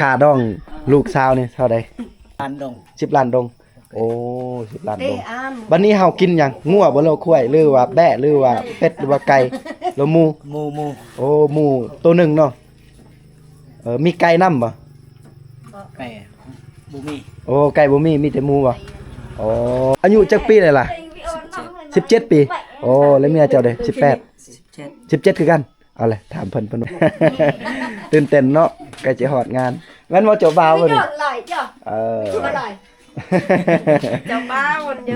ຄ່າດອງລູກສາວນີ້ເທົ່າໃດ? ລ້ານດົງ ສິບລ້ານດົງ. ໂອ້ ສິບລ້ານດົງ. ບັດນີ້ເຮົາກິນຫຍັງ? ງົວບໍ່ ຫຼືຄວາຍ ຫຼືວ່າແບ້ ຫຼືວ່າເປັດ ຫຼືວ່າໄກ່ ຫຼືໝູ? ໝູ ໝູ. ໂອ້ ໝູໂຕໜຶ່ງເນາະ. ເອີ ມີໄກ່ນຳບໍ່? ໄກ່ບໍ່ມີ. ໂອ້ ໄກ່ບໍ່ມີ ມີແຕ່ໝູບໍ່? ໂອ້ ອາຍຸຈັກປີແລ້ວລະ? ສິບເຈັດ ສິບເຈັດປີ. ໂອ້ ແລ້ວເມຍເຈົ້າເດ? ສິບແປດ ສິບເຈັດ ສິບເຈັດຄືກັນ. ເອົາແຫຼະ ຖາມເພິ່ນ ເພິ່ນ ຕື່ນເຕັ້ນເນາະ ໃກ້ຈະຮອດງານ ແມ່ນບໍ່ເຈົ້າບ່າວ? ເອີ ເຈົ້າບ່າວ ນີ້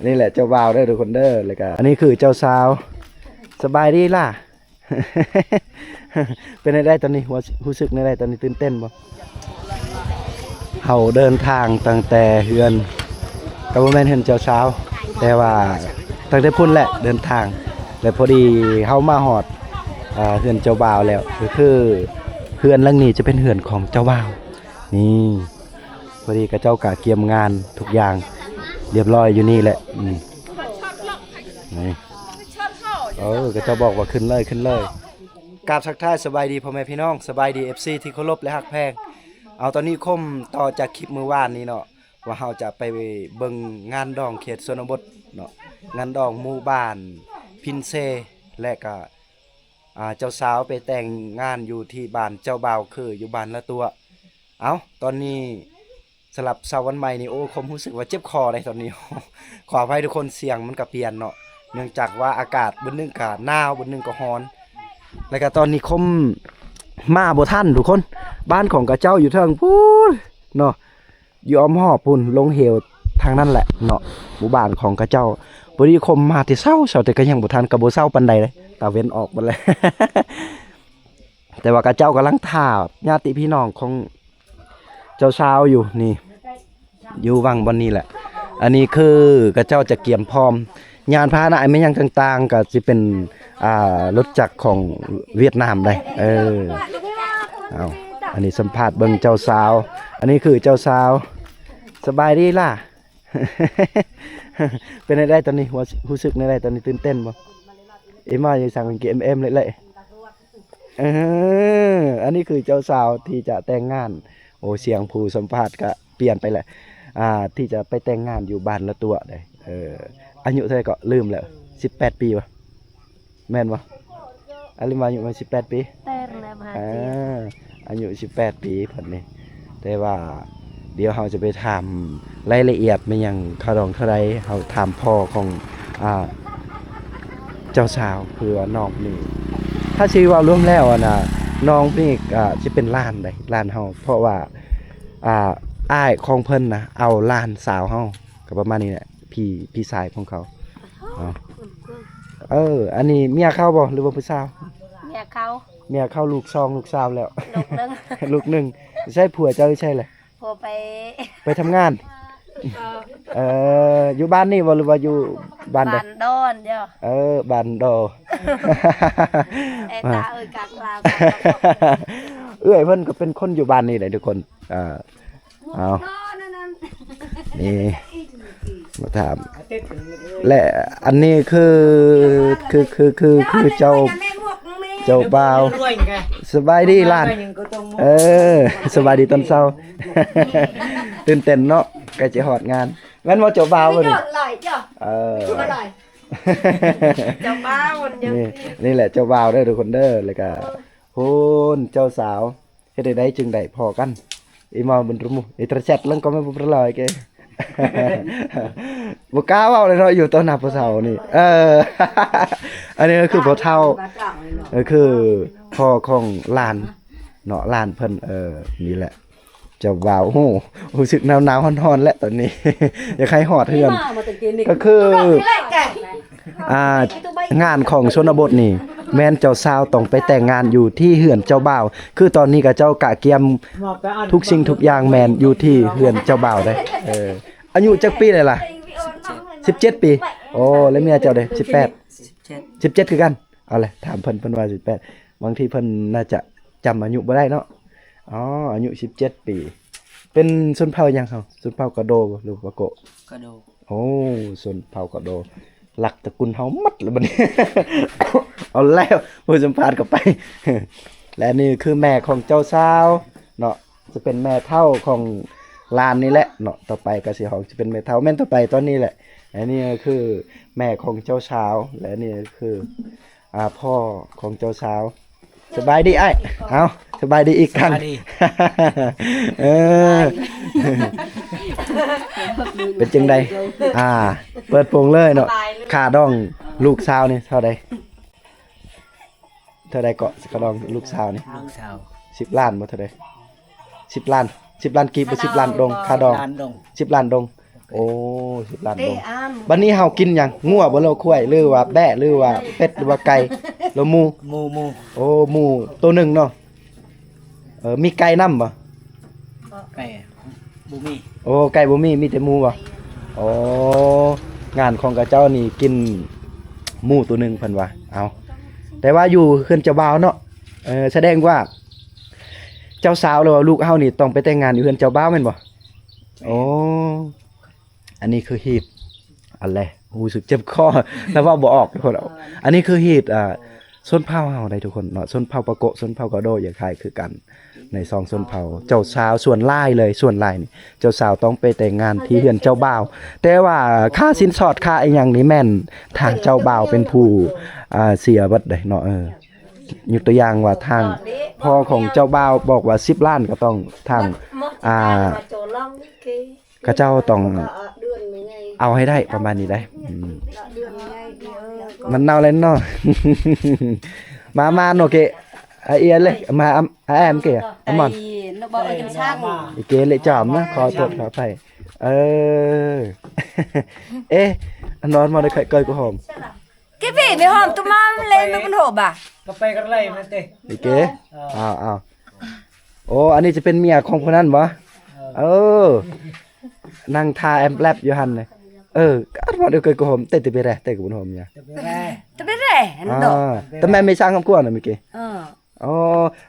ນີ້ແຫຼະເຈົ້າບ່າວເດີທຸກຄົນເດີ. ແລ້ວກະອັນນີ້ຄືເຈົ້າສາວ. ສະບາຍດີຫຼ້າ. ເປັນແນວໃດຕອນນີ້? ຮູ້ສຶກແນວໃດຕອນນີ້? ຕື່ນເຕັ້ນບໍ່? ເຮົາເດີນທາງຕັ້ງແຕ່ເຮືອນ ກໍບໍ່ແມ່ນເຮືອນເຈົ້າສາວ ແຕ່ວ່າຕັ້ງແຕ່ພຸ້ນແຫຼະເດີນທາງ ແລະ ພໍດີເຮົາມາຮອດ ອ່າ ເຮືອນເຈົ້າບ່າວແລ້ວ. ກໍຄືເຮືອນຫຼັງນີ້ຈະເປັນເຮືອນຂອງເຈົ້າບ່າວ. ນີ້ ພໍດີເຂົາເຈົ້າກະກຽມງານທຸກຢ່າງຮຽບຮ້ອຍຢູ່ນີ້ແຫຼະ. ອືມ ນີ້ ເອີ ເຂົາເຈົ້າບອກວ່າຂຶ້ນເລີຍ ຂຶ້ນເລີຍ. ກາບທັກທາຍສະບາຍດີພໍ່ແມ່ພີ່ນ້ອງ ສະບາຍດີເອັຟຊີທີ່ເຄົາລົບ ແລະ ຮັກແພງ. ເອົາ ຕອນນີ້ຄົມຕໍ່ຈາກຄລິບມື້ວານນີ້ເນາະ ວ່າເຮົາຈະໄປເບິ່ງງານດອງເຂດຊົນນະບົດເນາະ ງານດອງໝູ່ບ້ານພິນເຊ ແລະ ກະ ອ່າ ເຈົ້າສາວໄປແຕ່ງງານຢູ່ທີ່ບ້ານເຈົ້າບ່າວ ຄືຢູ່ບ້ານລະຕົວະ. ເອົ້າ ຕອນນີ້ສຳລັບເຊົ້າວັນໃໝ່ນີ້ ໂອ້ ຄວາມຮູ້ສຶກວ່າເຈັບຄໍໄດ໋ຕອນນີ້. ຂໍອະໄພທຸກຄົນ ສຽງມັນກະປ່ຽນເນາະ ເນື່ອງຈາກວ່າອາກາດບຶດໜຶ່ງກະໜາວ ບຶດໜຶ່ງກະຮ້ອນ. ແລ້ວກະຕອນນີ້ຄົມມາບໍ່ທັນທຸກຄົນ ບ້ານຂອງເຂົາເຈົ້າຢູ່ເທິງພຸ້ນເນາະ ຢູ່ອ້ອມຮອບພຸ້ນ ລົງເຫວທາງນັ້ນແຫຼະເນາະ ໝູ່ບ້ານຂອງເຂົາເຈົ້າ. ພໍດີຄົມມາແຕ່ເຊົ້າ ເຊົ້າ ແຕ່ກະຍັງບໍ່ທັນ ກະບໍ່ເຊົ້າປານໃດເດ້ ຕາເວັນອອກໝົດແລ້ວ. ແຕ່ວ່າເຂົາເຈົ້າກຳລັງຖ້າຍາດຕິພີ່ນ້ອງຂອງເຈົ້າສາວຢູ່ນີ້ ຢູ່ຫວ່າງບ່ອນນີ້ແຫຼະ. ອັນນີ້ຄືເຂົາເຈົ້າຈະກຽມພ້ອມ ຍານພາຫະນະແມ່ນຫຍັງຕ່າງໆ ກໍຊິເປັນ ອ່າ ລົດຈັກຂອງຫວຽດນາມໄດ໋. ເອີ ເອົາ ອັນນີ້ສຳພາດເບິ່ງເຈົ້າສາວ. ອັນນີ້ຄືເຈົ້າສາວ. ສະບາຍດີຫຼ້າ. ເປັນແນວໃດຕອນນີ້? ຮູ້ສຶກແນວໃດຕອນນີ້? ຕື່ນເຕັ້ນບໍ່? ເອມາຢູ່ສັງກາງເກງເອັມເອັມເລະ. ເອີ ອັນນີ້ຄືເຈົ້າສາວທີ່ຈະແຕ່ງງານ. ໂອ ສຽງຜູ້ສຳພາດກະປ່ຽນໄປແຫຼະ. ອ່າ ທີ່ຈະໄປແຕ່ງງານຢູ່ບ້ານລະຕົວະເດ້. ເອີ ອາຍຸເທົ່າໃດເກາະ? ລືມແລ້ວ. ສິບແປດປີບໍ່? ແມ່ນບໍ່? ອາ ຫຼືວ່າອາຍຸມັນສິບແປດປີ? ແຕ່ງແລ້ວ ອາ ອາຍຸສິບແປດປີເພິ່ນນີ້. ແຕ່ວ່າດຽວເຮົາຈະໄປຖາມລາຍລະອຽດແມ່ນຫຍັງ ຄ່າດອງເທົ່າໃດ ເຮົາຖາມພໍ່ຂອງ ອ່າ ເຈົ້າສາວ ຄືວ່ານ້ອງນີ້ ຖ້າຊິເວົ້າລວມແລ້ວ ອັນນ່າ ນ້ອງນີ້ ອ່າ ຊິເປັນຫຼານໃດ ຫຼານເຮົາ ເພາະວ່າ ອ່າ ອ້າຍຂອງເພິ່ນນະ ເອົາຫຼານສາວເຮົາ ກໍປະມານນີ້ແຫຼະ ພີ່ ພີ່ຊາຍຂອງເຂົາ. ເອີ ອັນນີ້ເມຍເຂົາບໍ່ ຫຼືວ່າຜູ້ສາວ? ເມຍເຂົາ. ເມຍເຂົາລູກສອງ ລູກສາມແລ້ວ. ລູກໜຶ່ງ. ລູກໜຶ່ງ. ໃສຜົວເຈົ້າຢູ່ໃສລະ? ຜົວໄປ ໄປທຳງານ. ເອີ ຢູ່ບ້ານນີ້ບໍ່ ຫຼືວ່າຢູ່ບ້ານໃດ? ບ້ານດອນເດີ. ເອີ ບ້ານດອນ. ເອື້ອຍເພິ່ນກໍເປັນຄົນຢູ່ບ້ານນີ້ແຫຼະທຸກຄົນ. ອ່າ ເອົາ ນີ້ ມາຖາມ ແລະ ອັນນີ້ຄື ຄື ຄື ຄື ຄືເຈົ້າ ເຈົ້າບ່າວ. ສະບາຍດີຫຼານ. ເອີ ສະບາຍດີຕອນເຊົ້າ. ຕື່ນເຕັ້ນເນາະ ໃກ້ຈະຮອດງານ. ແມ່ນບໍ່ເຈົ້າບ່າວນີ້? ເອີ ເຈົ້າບ່າວ ນີ້ ນີ້ແຫຼະເຈົ້າບ່າວເດີທຸກຄົນເດີ. ແລ້ວກະ ໂອ້ ພຸ້ນເຈົ້າສາວ. ເຮັດໃດຈຶ່ງໄດ້ພໍ້ກັນ? ອີມາວບຸນຣະມຸ ອີຕຣະແຊັດລັງກໍແມ່ນບໍ່ປະລາຍເກ ບໍ່ກ້າເວົ້າເລີຍເນາະ ຢູ່ຕໍ່ໜ້າຜູ້ເຖົ້ານີ້. ເອີ ອັນນີ້ກໍຄືພໍ່ເຖົ້າ ກໍຄືພໍ່ຂອງຫຼານເນາະ ຫຼານເພິ່ນ. ເອີ ນີ້ແຫຼະ ເຈົ້າບ່າວ ໂອ້ ຮູ້ສຶກໜາວໆ ຮ້ອນໆ ແຫຼະຕອນນີ້ ຢາກໃຫ້ຮອດເຮືອນ ກໍຄື ອ່າ ງານຂອງຊົນນະບົດນີ້ ແມ່ນເຈົ້າສາວຕ້ອງໄປແຕ່ງງານຢູ່ທີ່ເຮືອນເຈົ້າບ່າວ. ຄືຕອນນີ້ເຂົາເຈົ້າກະກຽມທຸກສິ່ງທຸກຢ່າງແມ່ນຢູ່ທີ່ເຮືອນເຈົ້າບ່າວເດ້. ເອີ ອາຍຸຈັກປີແລ້ວລະ? ສິບເຈັດປີ. ໂອ້ ແລ້ວເມຍເຈົ້າເດ້? ສິບແປດ ສິບເຈັດ ສິບເຈັດຄືກັນ. ເອົາແຫຼະ ຖາມເພິ່ນ ເພິ່ນວ່າສິບແປດ ບາງທີເພິ່ນໜ້າຈະຈຳອາຍຸບໍ່ໄດ້ເນາະ. ອໍ ອາຍຸສິບເຈັດປີ. ເປັນຊົນເຜົ່າຫຍັງເຂົາ? ຊົນເຜົ່າກະໂດບໍ່ ຫຼືວ່າປາໂກະ? ກະໂດ. ໂອ້ ຊົນເຜົ່າກະໂດ ລັກຕະກຸນເຮົາໝົດລະບັດນີ້. ເອົາແລ້ວ ຜູ້ສຳພາດກໍໄປ. ແລະ ນີ້ຄືແມ່ຂອງເຈົ້າສາວເນາະ. ຈະເປັນແມ່ເຖົ້າຂອງຫຼານນີ້ແຫຼະເນາະ. ຕໍ່ໄປກໍຊິຮ້ອງ ຈະເປັນແມ່ເຖົ້າ ແມ່ນຕໍ່ໄປຕອນນີ້ແຫຼະ. ອັນນີ້ກໍຄືແມ່ຂອງເຈົ້າສາວ ແລະ ອັນນີ້ກໍຄື ອ່າ ພໍ່ຂອງເຈົ້າສາວ. ສະບາຍດີອ້າຍ. ເອົ້າ ສະບາຍດີອີກຄັ້ງ. ສະບາຍດີ. ເອີ ເປັນຈັ່ງໃດ? ອ່າ ເປີດໂປງເລີຍເນາະ. ຄ່າດອງລູກສາວນີ້ເທົ່າໃດ? ເທົ່າໃດເກາະ? ຄ່າດອງລູກສາວນີ້ ລູກສາວ ສິບລ້ານບໍ່? ເທົ່າໃດ? ສິບລ້ານ ສິບລ້ານກີບ ຫຼື ສິບລ້ານດົງ? ຄ່າດອງ ສິບລ້ານດົງ. ໂອ້ ສິບລ້ານດົງ. ບັດນີ້ເຮົາກິນຫຍັງ? ງົວບໍ່ ຫຼື ຄວາຍ ຫຼືວ່າແບ້ ຫຼືວ່າເປັດ ຫຼືວ່າໄກ່ ຫຼືໝູ? ໝູ ໝູ. ໂອ້ ໝູໂຕໜຶ່ງເນາະ. ເອີ ມີໄກ່ນຳບໍ່? ໄກ່ບໍ່ມີ. ໂອ້ ໄກ່ບໍ່ມີ ມີແຕ່ໝູບໍ່? ໂອ້ ງານຂອງເຂົາເຈົ້ານີ້ກິນໝູໂຕໜຶ່ງເພິ່ນວ່າ. ເອົ້າ ແຕ່ວ່າຢູ່ເຮືອນເຈົ້າບ່າວເນາະ. ເອີ ສະແດງວ່າເຈົ້າສາວ ຫຼືວ່າລູກເຮົານີ້ຕ້ອງໄປແຕ່ງງານຢູ່ເຮືອນເຈົ້າບ່າວແມ່ນບໍ່? ໂອ້ ອັນນີ້ຄືຮີດ ອັນແລະ ຮູ້ສຶກເຈັບຄໍ ແລ້ວເວົ້າບໍ່ອອກທຸກຄົນ. ອັນນີ້ຄືຮີດ ອ່າ ຊົນເຜົ່າເຮົາໄດ໋ທຸກຄົນເນາະ. ຊົນເຜົ່າປາໂກະ ຊົນເຜົ່າກະໂດ ຢາກຄ້າຍຄືກັນ ໃນສອງຊົນເຜົ່າ. ເຈົ້າສາວສ່ວນຫຼາຍເລີຍ ສ່ວນຫຼາຍນີ້ ເຈົ້າສາວຕ້ອງໄປແຕ່ງງານທີ່ເຮືອນເຈົ້າບ່າວ. ແຕ່ວ່າຄ່າສິນສອດ ຄ່າອີ່ຫຍັງນີ້ແມ່ນທາງເຈົ້າບ່າວເປັນຜູ້ ອ່າ ເສຍເບິດເດ້ເນາະ. ເອີ ຍົກຕົວຢ່າງວ່າທາງພໍ່ຂອງເຈົ້າບ່າວບອກວ່າສິບລ້ານ ກໍຕ້ອງທາງ ອ່າ ເຂົາເຈົ້າຕ້ອງເອົາໃຫ້ໄດ້ປະມານນີ້ໄດ໋. ອືມ ມັນເນົ່າແລ້ວເນາະ. ມາ ມາໂນເກະ ອາເອຍເລ ມາ ອາແອມເກະ ອາມອນ ອີເກເລຈອມນະ. ຂໍໂທດຂໍອະໄພ. ເອີ ເອ ອັນນອນມາໄດ້ໄຂ່ເກີຍກໍຫອມ. ເກເບ ໄປຫອມຕຸມາເລນມັນໂຫບາ ກະໄປກັນໄລມັນເຕ ອີເກ. ເອີ ອ້າວ ອ້າວ ໂອ້ ອັນນີ້ຈະເປັນເມຍຂອງຜູ້ນັ້ນບໍ່? ເອີ ເອີ ນັ່ງທາແອມແລັບຢູ່ຫັ້ນ. ເອີ ອັນວ່າເດີ ກໍຫອມເຕ ເຕເບແຣ ເຕກໍບໍ່ຫອມຫຍັງ ເຕເບແຣ ເຕເບແຣ ອ່າ ແຕ່ແມ່ນໄມ່ສ້າງຄອບຄົວນະເມເກ. ເອີ ອໍ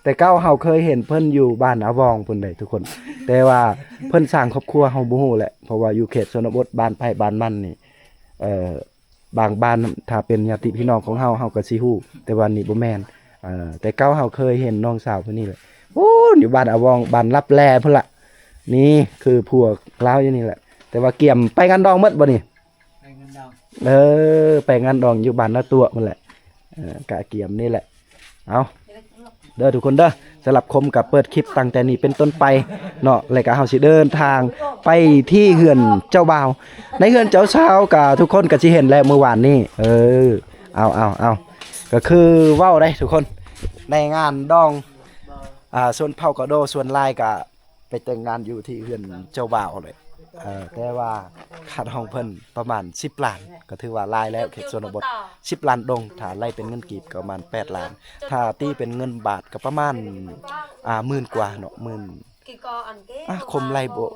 ແຕ່ເກົ່າເຮົາເຄີຍເຫັນເພິ່ນຢູ່ບ້ານອາວອງພຸ້ນເດ້ທຸກຄົນ ແຕ່ວ່າເພິ່ນສ້າງຄອບຄົວເຮົາບໍ່ຮູ້ແຫຼະ ເພາະວ່າຢູ່ເຂດຊົນນະບົດ ບ້ານໃຜບ້ານມັນນີ້ ເອີ ບາງບ້ານ ຖ້າເປັນຍາດຕິພີ່ນ້ອງຂອງເຮົາ ເຮົາກໍຊິຮູ້ ແຕ່ວ່ານີ້ບໍ່ແມ່ນ. ເອີ ແຕ່ເກົ່າເຮົາເຄີຍເຫັນນ້ອງສາວຜູ້ນີ້ແຫຼະ ໂອ້ ຢູ່ບ້ານອາວອງ ບ້ານລັບແລພຸ້ນລະ. ນີ້ຄືພວກລາວຢູ່ນີ້ແຫຼະ ແຕ່ວ່າກຽມໄປງານດອງໝົດບໍ່ນີ້? ໄປງານດອງ ເອີ ໄປງານດອງຢູ່ບ້ານນາຕົວະພຸ້ນແຫຼະ. ເອີ ກະກຽມນີ້ແຫຼະ. ເອົາ ເດີທຸກຄົນເດີ ສຳລັບຄົມກໍເປີດຄລິບຕັ້ງແຕ່ນີ້ເປັນຕົ້ນໄປເນາະ ແລ້ວກໍເຮົາຊິເດີນທາງໄປທີ່ເຮືອນເຈົ້າບ່າວ. ໃນເຮືອນເຈົ້າສາວກໍທຸກຄົນກໍຊິເຫັນແລ້ວມື້ວານນີ້. ເອີ ເອົາ ເອົາ ເອົາ ກໍຄືເວົ້າໄດ໋ທຸກຄົນ ໃນງານດອງ ອ່າ ຊົນເຜົ່າກະໂດສ່ວນຫຼາຍກໍ ໄປແຕ່ງງານຢູ່ທີ່ເຮືອນເຈົ້າບ່າວເລີຍ. ເອີ ແຕ່ວ່າຄ່າດອງເພິ່ນປະມານສິບລ້ານ ກໍຖືວ່າຫຼາຍແລ້ວ ເຂດຊົນນະບົດ ສິບລ້ານດົງ ຖ້າໄລ່ເປັນເງິນກີບກໍປະມານແປດລ້ານ ຖ້າຕີເປັນເງິນບາດກໍປະມານ ອ່າ ໝື່ນກວ່າເນາະ ໝື່ນ ອ່າ ຄົມໄລ່ບໍ່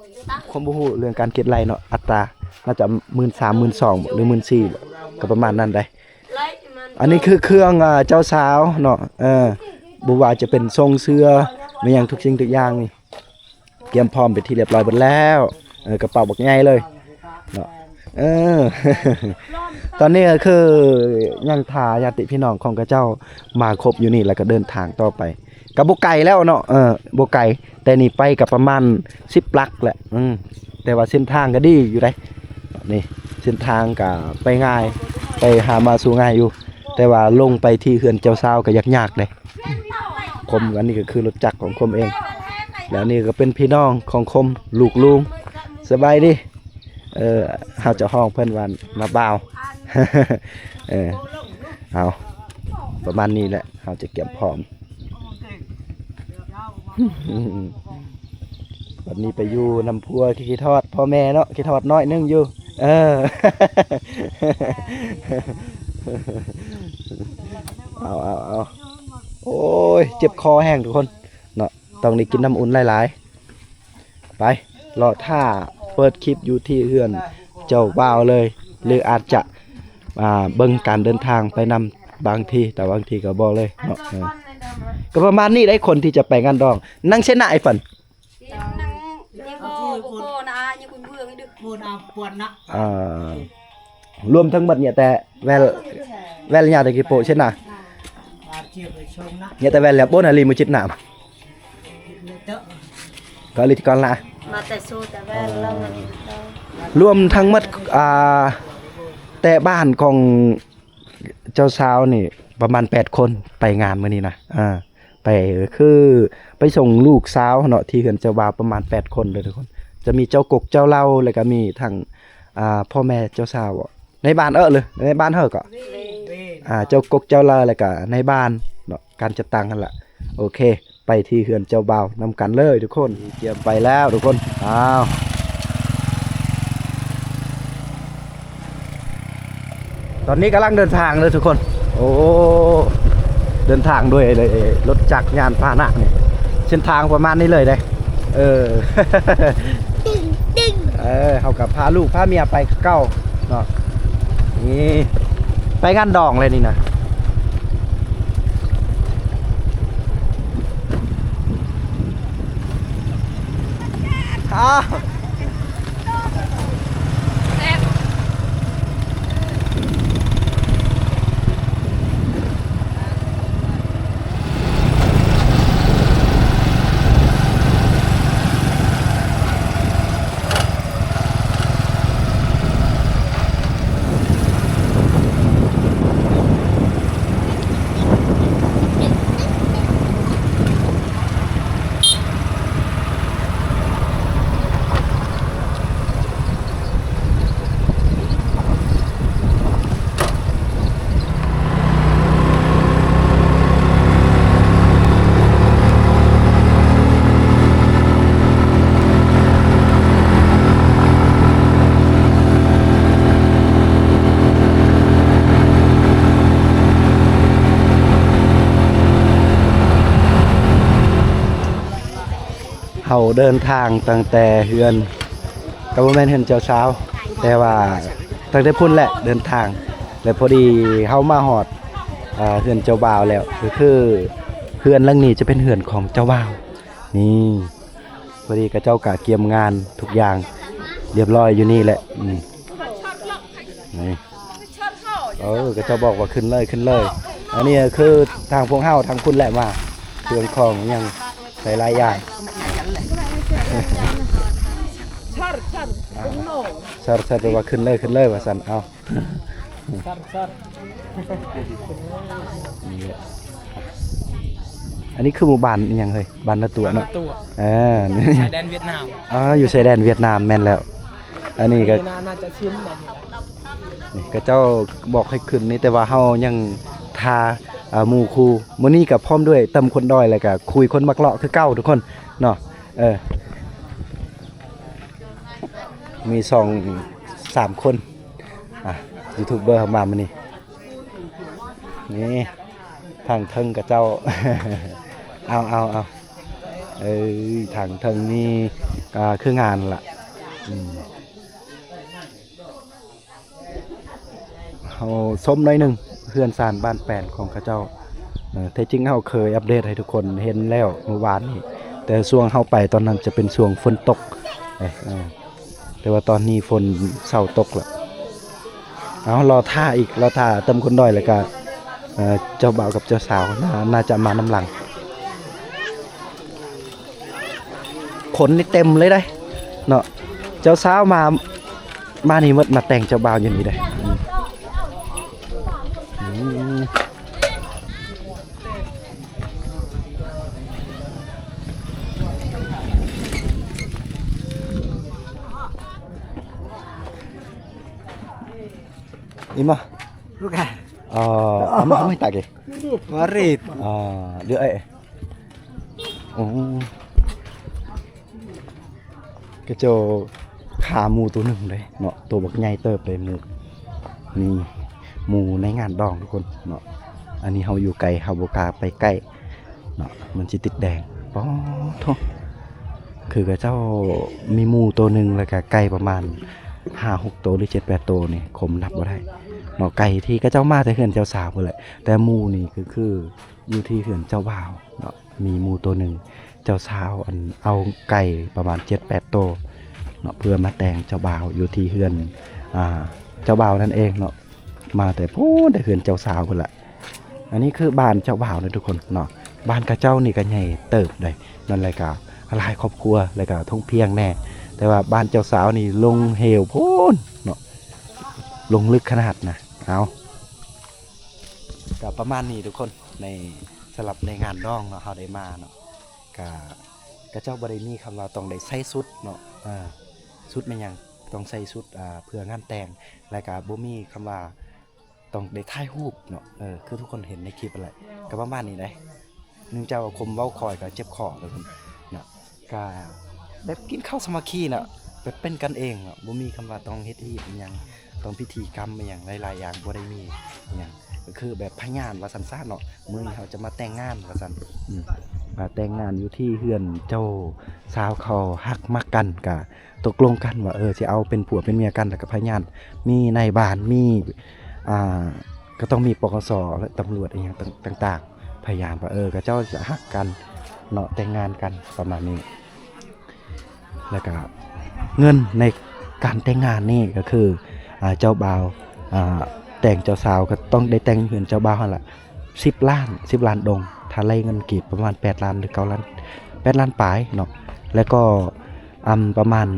ຄົມບໍ່ຮູ້ເລື່ອງການຄິດໄລ່ເນາະ ອັດຕາໜ້າຈະໝື່ນສາມ ໝື່ນສອງ ຫຼື ໝື່ນສີ່ ກໍປະມານນັ້ນໄດ໋. ອັນນີ້ຄືເຄື່ອງ ອ່າ ເຈົ້າສາວເນາະ ເອີ ບໍ່ວ່າຈະເປັນຊົງເສື້ອ ແມ່ນຫຍັງ ທຸກສິ່ງທຸກຢ່າງນີ້ ກຽມພ້ອມເປັນທີ່ລຽບຮ້ອຍເບິດແລ້ວ. ເອີ ກະເປົາບັກໃຫຍ່ເລີຍເນາະ. ເອີ ຕອນນີ້ກໍຄືຍັງຖ້າຍາດຕິພີ່ນ້ອງຂອງເຂົາເຈົ້າມາຄົບຢູ່ນີ້ ແລ້ວກໍເດີນທາງຕໍ່ໄປ ກໍບໍ່ໄກແລ້ວເນາະ. ເອີ ບໍ່ໄກ ແຕ່ນີ້ໄປກໍປະມານສິບຫຼັກແຫຼະ. ອືມ ແຕ່ວ່າເສັ້ນທາງກໍດີຢູ່ເດ້ ນີ້ ເສັ້ນທາງກໍໄປງ່າຍ ໄປຫາມາສູ່ງ່າຍຢູ່ ແຕ່ວ່າລົງໄປທີ່ເຮືອນເຈົ້າສາວກໍຍາກໆເດ້. ຄົມ ອັນນີ້ກໍຄືລົດຈັກຂອງຄົມເອງ ແລ້ວນີ້ກໍເປັນພີ່ນ້ອງຂອງຄົມ ລູກລຸງ. ສະບາຍດີ. ເອີ ເຮົາຈະຮ້ອງເພິ່ນວ່ານ້າບ່າວ. ເອີ ເອົາ ປະມານນີ້ແຫຼະ ເຮົາຈະກຽມພ້ອມ. ບັດນີ້ໄປຢູ່ນຳຜົວ ຄິດຮອດພໍ່ແມ່ເນາະ ຄິດຮອດໜ້ອຍໜຶ່ງຢູ່. ເອີ ເອົາ ເອົາ ເອົາ ໂອ້ຍ ເຈັບຄໍແຮງທຸກຄົນເນາະ ຕ້ອງໄດ້ກິນນ້ຳອຸ່ນຫຼາຍໆ. ໄປ ລໍຖ້າເປີດຄລິບຢູ່ທີ່ເຮືອນເຈົ້າບ່າວເລີຍ ຫຼືອາດຈະ ອ່າ ເບິ່ງການເດີນທາງໄປນຳ ບາງທີ ແຕ່ບາງທີກໍບໍ່ເລີຍເນາະ. ເອີ ກໍປະມານນີ້ໄດ໋ ຄົນທີ່ຈະໄປງານດອງ. ນັ່ງເຊນນະໄອ້ເພິ່ນ ຍັງບໍ່ພໍນະ ຍັງເບື່ອໆຢູ່ ເອີ ລວມທັງໝົດເນຍ ແຕ່ແວ່ນ ແວ່ນຍາຕະກີໂປເຊນນະ ເນຍ ແຕ່ແວ່ນແລ້ວ ໂບນາລີ ມືຈິດນາມ. ເກົາຫຼີທີ່ກ່ອນລະ ມາແຕ່ຊູແຕ່ແວ່ນ ເອີ ລາວ ລວມທັງໝົດ ອ່າ ແຕ່ບ້ານຂອງເຈົ້າສາວນີ້ປະມານແປດຄົນ ໄປງານມື້ນີ້ນະ ອ່າ ໄປ ຄືໄປສົ່ງລູກສາວເນາະ ທີ່ເຮືອນເຈົ້າບ່າວປະມານແປດຄົນເດີທຸກຄົນ. ຈະມີເຈົ້າກົກເຈົ້າເຫຼົ່າ ແລ້ວກະມີທັງ ອ່າ ພໍ່ແມ່ເຈົ້າສາວ ໃນບ້ານເອີ ຫຼືໃນບ້ານເຮີເກາະ ອ່າ ເຈົ້າກົກເຈົ້າເຫຼົ່າ ແລ້ວກະໃນບ້ານເນາະ ການຈັດຕັ້ງຫັ້ນລະ. ໂອເຄ ໄປທີ່ເຮືອນເຈົ້າບ່າວນຳກັນເລີຍທຸກຄົນ. ກຽມໄປແລ້ວທຸກຄົນ. ອ້າວ ຕອນນີ້ກຳລັງເດີນທາງເດີທຸກຄົນ. ໂອ້ ເດີນທາງໂດຍລົດຈັກຍານພາຫະນະນີ້ ເສັ້ນທາງປະມານນີ້ເລີຍເດ້. ເອີ ເອີ ເຮົາກໍພາລູກພາເມຍໄປຄືເກົ່າເນາະ. ນີ້ໄປງານດອງເລີຍນີ້ນະ. ອ້າວ ເຮົາເດີນທາງຕັ້ງແຕ່ເຮືອນ ກໍບໍ່ແມ່ນເຮືອນເຈົ້າສາວ ແຕ່ວ່າຕັ້ງແຕ່ພຸ້ນແຫຼະເດີນທາງ ແລະ ພໍດີເຮົາມາຮອດ ເອີ ເຮືອນເຈົ້າບ່າວແລ້ວ ກໍຄືເຮືອນຫຼັງນີ້ຈະເປັນເຮືອນຂອງເຈົ້າບ່າວ. ນີ້ ພໍດີເຂົາເຈົ້າກະກຽມງານທຸກຢ່າງຮຽບຮ້ອຍຢູ່ນີ້ແຫຼະ. ອືມ ນີ້ ເອີ ເຂົາເຈົ້າບອກວ່າຂຶ້ນເລີຍ ຂຶ້ນເລີຍ. ອັນນີ້ກໍຄືທາງພວກເຮົາທາງພຸ້ນແຫຼະມາ ເຄື່ອງຂອງຫຍັງຫຼາຍໆຢ່າງ. ອາ ຊັດ ຊັດ ແປວ່າຂຶ້ນເລີຍ ຂຶ້ນເລີຍວ່າຊັ້ນ. ເອົາ ຊັດ ຊັດ ນີ້ແຫຼະ. ອັນນີ້ຄືໝູ່ບ້ານອີ່ຫຍັງເຮີ້ຍ? ບ້ານນາຕົວເນາະ ນາຕົວ. ເອີ ຊາຍແດນຫວຽດນາມ. ອໍ ຢູ່ຊາຍແດນຫວຽດນາມ ແມ່ນແລ້ວ. ອັນນີ້ກໍ ນີ້ໜ້າ ໜ້າຈະຊິນແຫຼະ. ນີ້ເຂົາເຈົ້າບອກໃຫ້ຂຶ້ນນີ້ ແຕ່ວ່າເຮົາຍັງຖ້າ ເອີ ໝູ່ຄູ່. ມື້ນີ້ກໍພ້ອມດ້ວຍຕຳຄົນດອຍ ແລ້ວກໍຄຸຍຄົນມັກເລາະຄືເກົ່າທຸກຄົນເນາະ. ເອີ ມີສອງສາມຄົນ ອ່າ ຢູທູບເບີເຮົາມາມື້ນີ້. ນີ້ ທາງເທິງເຂົາເຈົ້າ ເອົາ ເອົາ ເອົາ ເອີ ທາງເທິງນີ້ ອ່າ ຄືງານລະ. ອືມ ເຮົາຊົມໜ້ອຍໜຶ່ງ ເຮືອນຊານບ້ານແປນຂອງເຂົາເຈົ້າ. ເອີ ແທ້ຈິງເຮົາເຄີຍອັບເດດໃຫ້ທຸກຄົນເຫັນແລ້ວມື້ວານນີ້ ແຕ່ຊ່ວງເຮົາໄປຕອນນັ້ນຈະເປັນຊ່ວງຝົນຕົກ. ເອີ ເອີ ແຕ່ວ່າຕອນນີ້ຝົນເຊົາຕົກແລ້ວ. ເອົາ ລໍຖ້າອີກ ລໍຖ້າເຕີມຄົນດ້ອຍ ແລ້ວກະ ເອີ ເຈົ້າບ່າວກັບເຈົ້າສາວ ໜ້າ ໜ້າຈະມານຳຫຼັງ. ຄົນນີ້ເຕັມເລີຍເດ້ເນາະ. ເຈົ້າສາວມາ ມານີ້ໝົດ ມາແຕ່ງເຈົ້າບ່າວຢູ່ນີ້ເດ້. ອືມ ອືມ. ອີມາ ລູກກະ ເອີ ອາມາ ອາມາ ຕັກເອ ມາເຣດ ອາ ເດີ ເອ ໂອ້. ເຂົາເຈົ້າຂ້າໝູໂຕໜຶ່ງເດ້ເນາະ ໂຕບັກໃຫຍ່ເຕີບເດ້ໝູ. ນີ້ໝູໃນງານດອງທຸກຄົນເນາະ. ອັນນີ້ເຮົາຢູ່ໄກ ເຮົາບໍ່ກ້າໄປໃກ້ເນາະ ມັນຊິຕິດແດງ. ປາໂທ້ ຄືເຂົາເຈົ້າມີໝູໂຕໜຶ່ງ ແລ້ວກະໄກ່ປະມານຫ້າຫົກໂຕ ຫຼື ເຈັດແປດໂຕນີ້ ຄົມນັບບໍ່ໄດ້ເນາະ. ໄກ່ທີ່ເຂົາເຈົ້າມາແຕ່ເຮືອນເຈົ້າສາວພຸ້ນແຫຼະ ແຕ່ໝູນີ້ຄື ຄືຢູ່ທີ່ເຮືອນເຈົ້າບ່າວເນາະ. ມີໝູໂຕໜຶ່ງ ເຈົ້າສາວ ອັນ ເອົາໄກ່ປະມານເຈັດແປດໂຕເນາະ ເພື່ອມາແຕ່ງເຈົ້າບ່າວຢູ່ທີ່ເຮືອນ ອ່າ ເຈົ້າບ່າວນັ້ນເອງເນາະ. ມາແຕ່ພຸ້ນ ແຕ່ເຮືອນເຈົ້າສາວພຸ້ນລະ. ອັນນີ້ຄືບ້ານເຈົ້າບ່າວເນາະທຸກຄົນເນາະ. ບ້ານເຂົາເຈົ້ານີ້ກໍໃຫຍ່ເຕີບໃດ໋ ນັ້ນແຫຼະ ກໍ ຫຼາຍຄອບຄົວ ແລ້ວກໍທົ່ງພຽງແດ່ ແຕ່ວ່າບ້ານເຈົ້າສາວນີ້ລົງເຫວໂພນເນາະ ລົງເລິກຂະໜາດນະ. ເອົາ ກໍປະມານນີ້ທຸກຄົນ ໃນ ສຳລັບໃນງານດອງເນາະ ເຮົາໄດ້ມາເນາະ ກໍ ຂະເຈົ້າບໍ່ໄດ້ມີຄຳວ່າຕ້ອງໄດ້ໃສ່ຊຸດເນາະ ເອີ ຊຸດແມ່ນຫຍັງ ຕ້ອງໃສ່ຊຸດ ອ່າ ເພື່ອງານແຕ່ງ ແລ້ວກໍບໍ່ມີຄຳວ່າ ຕ້ອງໄດ້ຖ່າຍຮູບເນາະ ເອີ ຄືທຸກຄົນເຫັນໃນຄລິບຫັ້ນແຫຼະ ກໍປະມານນີ້ເດ້. ເນື່ອງຈາກວ່າຄົມເວົ້າຂ້ອຍກໍເຈັບຄໍເດ້ເນາະ ກໍແບບກິນເຂົ້າສາມັກຄີເນາະ ແບບເປັນກັນເອງເນາະ ບໍ່ມີຄຳວ່າຕ້ອງເຮັດຮີດອີ່ຫຍັງ ຕ້ອງພິທີກຳອີ່ຫຍັງຫຼາຍໆຢ່າງ ບໍ່ໄດ້ມີອີ່ຫຍັງ ກໍຄືແບບພະຍານວ່າຊັ້ນຊະເນາະ ມື້ນີ້ເຮົາຈະມາແຕ່ງງານວ່າຊັ້ນ ອືມ ມາແຕ່ງງານຢູ່ທີ່ເຮືອນເຈົ້າສາວ ເຂົາຮັກມັກກັນ ກະຕົກລົງກັນວ່າ ເອີ ຊິເອົາເປັນຜົວເປັນເມຍກັນ ແລ້ວກະພະຍານ ມີນາຍບ້ານ ມີ ອ່າ ກໍຕ້ອງມີ ປກສ ແລະ ຕຳຫຼວດອີ່ຫຍັງຕ່າງໆ ພະຍານວ່າ ເອີ ຂະເຈົ້າຈະຮັກກັນເນາະ ແຕ່ງງານກັນປະມານນີ້. ແລ້ວກະເງິນໃນການແຕ່ງງານນີ້ກໍຄື ອ່າ ເຈົ້າບ່າວ ອ່າ ແຕ່ງເຈົ້າສາວກໍຕ້ອງໄດ້ແຕ່ງເຮືອນເຈົ້າບ່າວຫັ້ນລະ ສິບລ້ານ ສິບລ້ານດົງ ຖ້າໄລ່ເງິນກີບປະມານແປດລ້ານ ຫຼື ເກົ້າລ້ານ ແປດລ້ານປາຍເນາະ ແລ້ວກໍ ອ່າ ປະມານ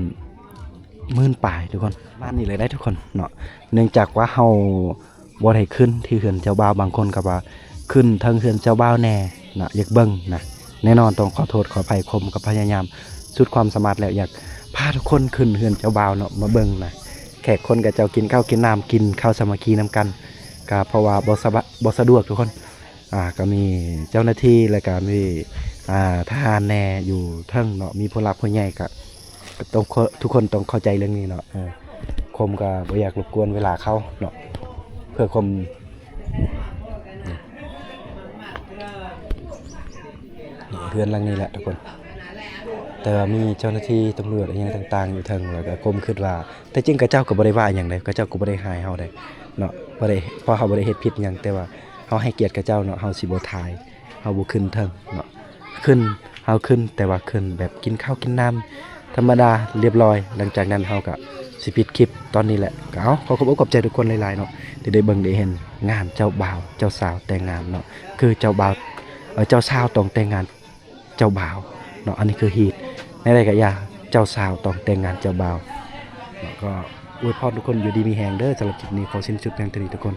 ໝື່ນປາຍທຸກຄົນ ປະມານນີ້ເລີຍໄດ໋ທຸກຄົນເນາະ. ເນື່ອງຈາກວ່າເຮົາບໍ່ໄດ້ຂຶ້ນທີ່ເຮືອນເຈົ້າບ່າວ ບາງຄົນກໍວ່າຂຶ້ນເທິງເຮືອນເຈົ້າບ່າວແດ່ນະ ຢາກເບິ່ງນະ ແນ່ນອນຕ້ອງຂໍໂທດຂໍອະໄພ ຄົມກໍພະຍາຍາມສຸດຄວາມສາມາດແລ້ວ ຢາກພາທຸກຄົນຂຶ້ນເຮືອນເຈົ້າບ່າວເນາະ ມາເບິ່ງນະ ແຂກຄົນຂະເຈົ້າກິນເຂົ້າກິນນ້ຳ ກິນເຂົ້າສາມັກຄີນຳກັນ ກໍເພາະວ່າບໍ່ສະບາ ບໍ່ສະດວກທຸກຄົນ ອ່າ ກໍມີເຈົ້າໜ້າທີ່ ແລ້ວກໍມີ ອ່າ ທະຫານແດ່ຢູ່ເທິງເນາະ ມີຜູ້ຫຼັກຜູ້ໃຫຍ່ ກໍ ກໍຕ້ອງ ທຸກຄົນຕ້ອງເຂົ້າໃຈເລື່ອງນີ້ເນາະ ເອີ ຄົມກໍບໍ່ຢາກລົບກວນເວລາເຂົາເນາະ ເພື່ອຄົມ ນີ້ ເຮືອນຫຼັງນີ້ແຫຼະທຸກຄົນ ແຕ່ວ່າມີເຈົ້າໜ້າທີ່ຕຳຫຼວດອີ່ຫຍັງຕ່າງໆຢູ່ເທິງ ແລ້ວກໍຄົມຄິດວ່າ ແຕ່ຈິງຂະເຈົ້າກໍບໍ່ໄດ້ວ່າຫຍັງເດ້ ຂະເຈົ້າກໍບໍ່ໄດ້ຮ້າຍເຮົາເດ້ເນາະ ບໍ່ໄດ້ ເພາະເຮົາບໍ່ໄດ້ເຮັດຜິດຫຍັງ ແຕ່ວ່າເຮົາໃຫ້ກຽດຂະເຈົ້າເນາະ ເຮົາຊິບໍ່ຖ່າຍ ເຮົາບໍ່ຂຶ້ນເທິງເນາະ ຂຶ້ນ ເຮົາຂຶ້ນ ແຕ່ວ່າຂຶ້ນແບບກິນເຂົ້າກິນນ້ຳທຳມະດາລຽບລ້ອຍ ຫຼັງຈາກນັ້ນເຮົາກໍຊິປິດຄລິບຕອນນີ້ແຫຼະ. ກໍເອົາ ຂໍຂອບອົກຂອບໃຈທຸກຄົນຫຼາຍໆເນາະ ທີ່ໄດ້ເບິ່ງໄດ້ເຫັນງານເຈົ້າບ່າວເຈົ້າສາວແຕ່ງງານເນາະ ຄືເຈົ້າບ່າວ ເອີ ເຈົ້າສາວຕ້ອງແຕ່ງງານ ເຈົ້າບ່າວເນາະ ອັນນີ້ຄືຮີດ ແນວໃດກໍຢ່າ ເຈົ້າສາວຕ້ອງແຕ່ງງານເຈົ້າບ່າວເນາະ. ກໍອວຍພອນທຸກຄົນຢູ່ດີມີແຮງເດີ. ສຳລັບຄລິບນີ້ຂໍສິ້ນສຸດພຽງເທົ່ານີ້ທຸກຄົນ.